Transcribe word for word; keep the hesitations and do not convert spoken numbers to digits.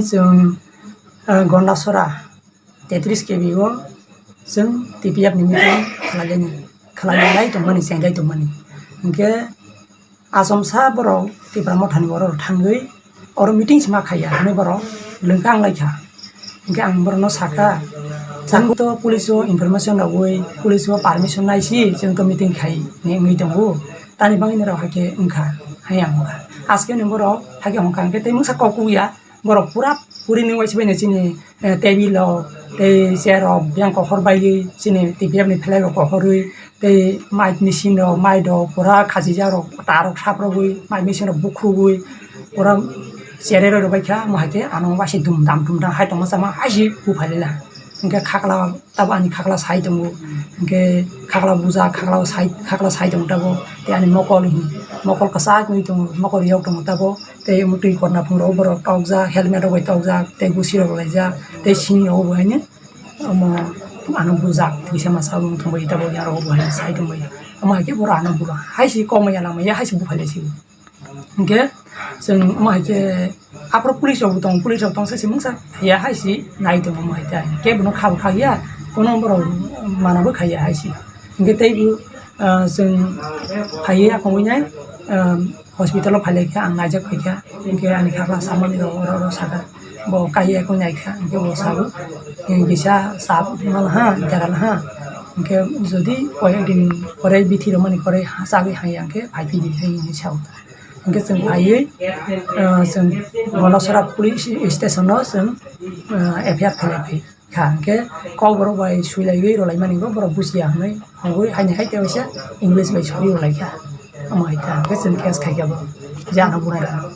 Chwng, ah, Gondasora tetris K B o chwng T P F ni meeting khlailai, khlailai tongmani, chenglai tongmani. Hinkhe Achomsa borok Tipra Mothani borok thangwi oro meeting sima khaiya hwnwi borok lwngkha wnglaikha. Hinkhe ang borokno sakha, chwng to police o information rwui, police o permission naisi chwng to meeting khai hinwi wngwi tongo. Tani bagwi norok hakhe wngkha, hai ang wngkha. Askhe ni borok hakhe hongkha, hinkhe tei mungsa kok kuya, borok pura puri nung waisa baino chini, eh, table rok tei chair rok yang kohor baiwi chini T P F ni flag rok kohorwi tei mic machine rok, mic rok pura khachijak rok, tar rok saprogwi, mic machine rok bukhugwi pura chere rw rwbaikha. Omo hai khe ano waisa dum dam dum dam hai tongma sama hai se buphai lila. Hinkhe khakla tabo ani khakla sai tongo, hinkhe khakla bujak, khakla sai, khakla sai tongo tabo, tei ani mokol hi, mokol kwchak wngwi tongo, mokol yok tongo tabo, tei omo twi korna phungrok borok tokjak, helmet rok bai tokjak, tei gusi rok laijak, tei sini rok bo haino omo ano bujak, twisa masa bo wng tongbai tabo, yarok bo haino sai tongbai. Omo hai khe borok ano buma hai se kokmaya langmaya hai se buphai lai se. Hinkhe chwng omo hai khe aphuru police rok bo tongo, police rok tongsa se mungsa ya hai se nai tongo omo hai khe. Kebo no kha bo kha ya, kono borok mana bo kha ya hai se. Hinkhe tei bo, ah, chwng phaiwi akhongwi nai, ah, hospital o phai lai kha, ang naijak phai kha. Hinkhe ani khakla samani rok oro oro saka, bo kaiya khe nai kha, hinkhe bo sabo, "Kisa sap mal ha, jagal ha." Hinkhe jodi koyek din pore bithi rwmani pore ha, chagwi hai ya hinkhe phai phidi hai hinwi sao. Hinkhe chwng phaiwi, ah, chwng Gondasora police station o chwng, ah, F I R khailai phai kha. Hinkhe kokborok bai swilaiwi rwlaimani bo borok bujiya hinwi hongwi haini hai khe waisa English bai suri rwlaikha. Omo hai kha, hinkhe chwng case khaikha bo, je ano bunai rwno.